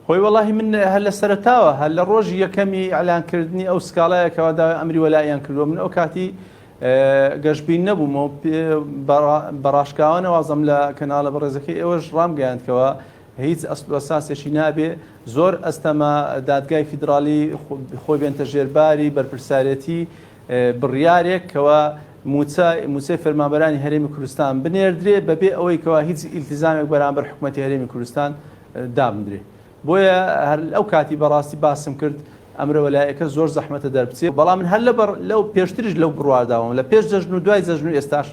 خۆی وەڵاهی من هەر لە سەرەتاوە هەر لە ڕۆژی یەکەمی ئیعلان کردنی ئەو سکاڵایە کەوا داوای ئەمری وەلائیان کردووە من ئەو کاتی گەشبین نەبووم و بە ڕاشکاوانە وازم لە کەناڵە بەڕێزەکەی ئێوەش ڕامگەیاند کەوا هیچ ئەسل و ئەساسێکی نابێ زۆر ئەستەمە دادگای فیدراڵی خۆی بێنتە ژێرباری بەرپرسارێتی بڕیارێک کەوا موچە موچەی فەرمانبەرانی هەرێمی کوردستان بنێردرێ بەبێ ئەوەی کەوا هیچ ئیلتیزامێک بەرامبەر حکومەتی هەرێمی کوردستان دابندرێ بۆیە هەر ئەو کاتی بەڕاستی باسم کرد ئەمرە وەلایەکە زۆر زەحمەتە دەربچێ بەڵام من هەر لەبەر لەو پێشتریش لەو بڕوارداوم لە پێش جەژن و دوای جەژن و ئێستاش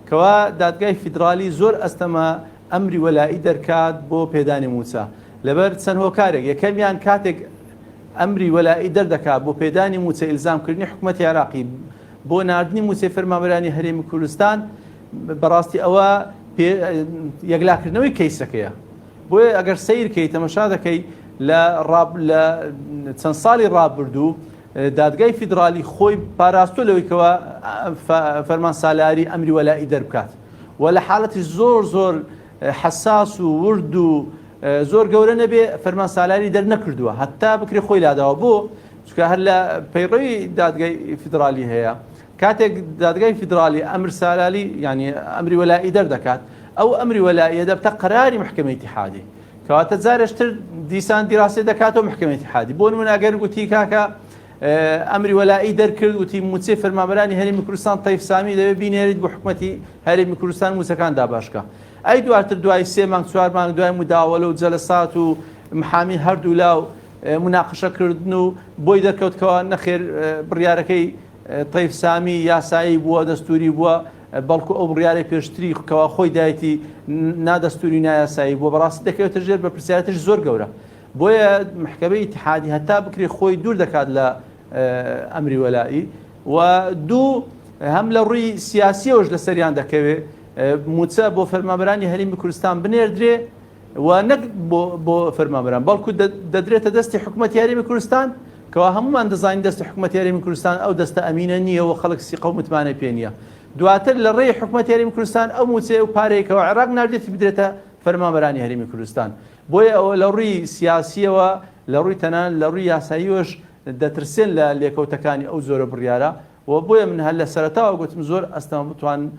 کەوا دادگای فیدرالی زۆر ئەستەمە ئەمری وەلائی دەرکات بۆ پێدانی موچە لەبەر چەند هۆکارێک یەکەمیان کاتێک ئەمری وەلائی دەردەکات بۆ پێدانی موچە ئیلزامکردنی حکومەتی عێراقی بۆ ناردنی موچەی فەرمانبەرانی هەرێمی کوردستان بەڕاستی ئەوە یەکلاکردنەوەی کەیسەکەیە بۆیە ئەگەر سەیر کەی تەمەشا دەکەی لە لە چەند ساڵی ڕابردوو دادگای فیدرالی خۆی پاراستۆ لەوەی کەوا فەرمان سالاری ئەمری وەلائی دەربکات و لە حالەتی زۆر زۆر حەساس و ورد و زۆر گەورە نەبێ فەرمان سالاری دەرنەکردووە هەتا بکرێ خۆی لاداوە بۆ چونکە هەر لە پەیڕەوی دادگای فیدرالی هەیە کاتێک دادگای فیدرالی ئەمر سالالی یعنی ئەمری وەلائی دەردەکات ئەو ئەمری وەلائیە دەبتە قەراری محکمەی ئیتیحادی کەواتە جارێشتر دیسان دیراسێ دەکاتەوە محکمەی ئیتیحادی بۆ نمونە ئەگەر گوتی کاکە ئەمری وەلائی دەرکرد وتی موچەی فەرمانبەرانی هەرێمی کوردستان تەیف سامی دەبێت بینێریت بۆ حکومەتی هەرێمی کوردستان موچەکان داباشکە ئەی دواتر دوای سێ مانگ چوار مانگ دوای مداوەلە و جەلەسات و محامی هەردوولا و مناقشە کردن و بۆی دەرکەوت کەوا نەخێر بڕیارەکەی تەیف سامی یاسایی بووە دەستوری بووە بەڵکو ئەو بڕیارەی پێشتری کەوا خۆی دایتی نادەستوری نایاسایی بووە بەڕاستی دەکەوێتە ژێر بەرپرسیارێتیش زۆر گەورە بۆیە محکەمەی ئیتحادی هەتا بکرێ خۆی دوور دەکات لە ئەمری وەلائی و دوو هەم لە ڕووی سیاسیەوەش لەسەریان دەکەوێ موچە بۆ فەرمانبەرانی هەرێمی کوردستان بنێردرێ و نەک بۆ فەرمانبەران بەڵکو دەدرێتە دەستی حکوومەتی هەرێمی کوردستان کەوا هەمومان دەزانین دەستی حکوومەتی هەرێمی کوردستان ئەو دەستە ئەمینە نییە و خەڵک سیقە و متمانەی پێ نییە دواتر لە ڕێی حکوومەتی هەرێمی کوردستان ئەو موچەیە و پارەیەکەوە عێراق ناردێتی بدرێتە فەرمانبەرانی هەرێمی کوردستان بۆیە ئەوە لە ڕووی سیاسییەوە، لە ڕووی تەنانەت لە ڕووی یاساییەوەش دەترسێن لە لێکەوتەکانی ئەو جۆرە بڕیارە و بۆیە من هەر لە سەرەتاوە گوتم زۆر ئەستەمە بتوانن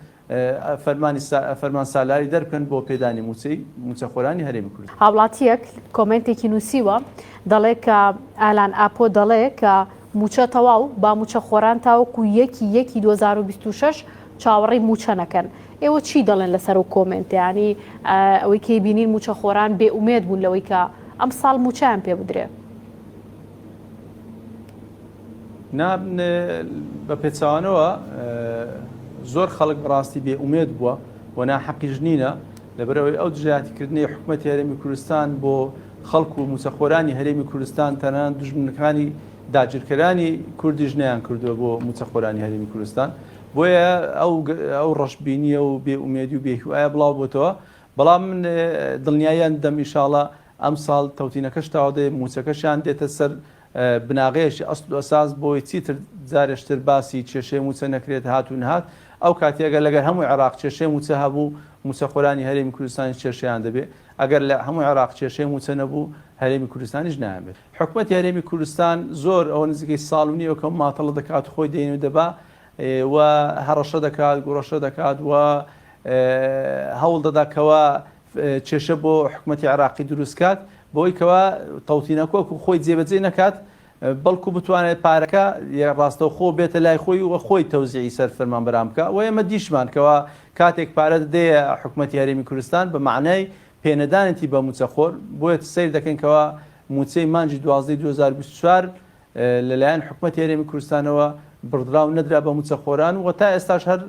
فەرمانی فەرمان سالاری دەربکەن بۆ پێدانی مووچەی مووچەخۆرانی هەرێمی کوردستان. هاوڵاتیەک کۆمێنتێکی نووسیوە دەڵێ کە ئالان ئاپۆ دەڵێ کە مووچە تەواو با مووچەخۆران تاوەکو یەکی یەکی 2026 چاوەڕێی مووچە نەکەن. ئێوە چی دەڵێن لەسەر ئەو کۆمێنتە؟ یانی ئەوەی کەی بینین مووچەخۆران بێ ئومێد بوون لەوەی کە ئەمساڵ مووچەیان پێ بدرێ. نا بە پێچەوانەوە زۆر خەڵک بەڕاستی بێ ئومێد بووە و ناحەقیش نینە لەبەرئەوەی ئەو دژایەتیکردنەی حکومەتی هەرێمی کوردستان بۆ خەڵک و مووچەخۆرانی هەرێمی کوردستان تەنانەت دوژمنەکانی داگیرکەرانی کوردیش نەیان کردووە بۆ مووچەخۆرانی هەرێمی کوردستان بۆیە ئەو ئەو ڕەشبینیە و بێ ئومێدی و بێ هیوایە بڵاو بۆتەوە بەڵام من دڵنیاییان دەم ئیشاڵا ئەمساڵ تەوتینەکەش تەواو دەبێت مووچەکەشیان دێتە سەر بناغەیەکی ئەسل و ئەساس بۆی چیتر جارێشتر باسی کێشەی مووچە نەکرێت هات و نەهات ئەو کاتی ئەگەر لەگەر هەموو عێراق کێشەی مووچە هەبوو مووچەخۆرانی هەرێمی کوردستانیش کێشەیان دەبێت ئەگەر لە هەموو عێراق کێشەی مووچە نەبوو هەرێمی کوردستانیش نایانبێت حکومەتی هەرێمی کوردستان زۆر ئەوە نزیکەی ساڵ و نیوە کە ماتەڵە دەکات خۆی دێن و دەبا و هەڕەشە دەکات گوڕەشە دەکات و هەوڵ دەدا کەوا کێشە بۆ حکومەتی عێراقی دروست کات بۆی کەوا تەوتینەکە وەکو خۆی جێبەجێ نەکات بەڵکو بتوانێت پارەکە ڕاستەوخۆ بێتە لای خۆی و خۆی تەوزیعی سەر فەرمانبەران بکە و ئێمە دیشمان کەوا کاتێک پارە دەدەیە حکومەتی هەرێمی کوردستان بە معنای پێنەدانێتی بە مووچەخۆر، بۆیە سەیر دەکەین کەوا مووچەی مانگی دوازدەی 2024 لەلایەن حکومەتی هەرێمی کوردستانەوە بڕدرا و نەدرا بە مووچەخۆران و تا ئێستاش هەر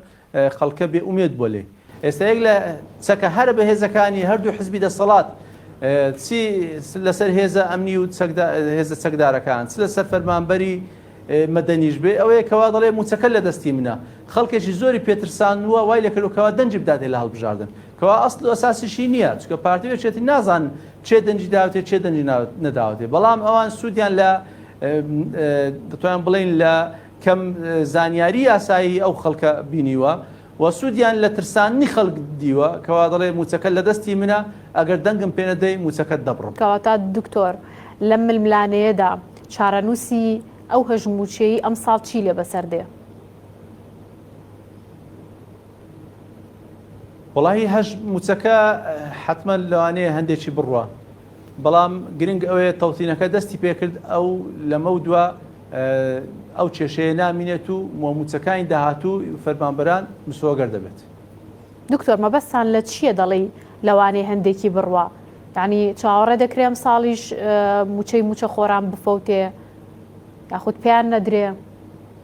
خەڵکە بێ ئومێد بووە لێی. ئێستا یەک لە چەکە هەرە بەهێزەکانی هەردوو حزبی دەسەڵات چی لەسەر هێزە ئەمنی و هێزە چەکدارەکان چ لەسەر فەرمانبەری مەدەنیش بێ ئەوەیە کەوا دەڵێ مووچەکە لە دەستی منە خەڵکێکی زۆری پێترساندووە وای لێکردووە کەوا دەنگی بداتێ لە هەڵبژاردن کەوا ئەسڵ و ئەساسیشی نییە چونکە پارتی و یەکێتی نازانن چێ دەنگی داوتێ چێ دەنگی نەداوتێ بەڵام ئەوان سوودیان لە دەتوانین بڵێین لە کەم زانیاری یاسایی ئەو خەڵکە بینیوە و سوودیان لە ترساندنی خەڵک دیوە کەوا دەڵێ مووچەکە لە دەستی منە ئەگەر دەنگم پێ نەدەی مووچەکەت دەبڕم. کەواتە دکتۆر. لەم ململانێیەدا چارەنووسی ئەو هەژ مووچەیەی ئەمساڵ چی لێ بەسەر دێ؟ وەڵاهی هەژ مووچەکە حەتمەن لەوانەیە هەندێکی بڕوا بەڵام گرنگ ئەوەیە تەوتینەکە دەستی پێکرد ئەو لەمە دوا ئەو کێشەیە نامینێت و مووچەکانی داهاتوو فەرمانبەران مسۆگەر دەبێت. دکتۆر مەبەستان لە چییە دەڵێی لەوانەیە هەندێکی بڕوا؟ یانی چاوەڕێ دەکرێ ئەمساڵیش مووچەی مووچەخۆران بفەوتێ یاخود پێیان نەدرێ؟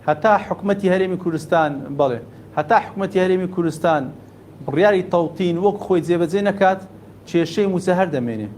هەتا حکومەتی هەرێمی کوردستان بەڵێ هەتا حکومەتی هەرێمی کوردستان بڕیاری تەوتین وەک خۆی جێبەجێ نەکات کێشەی مووچە هەر دەمێنێ.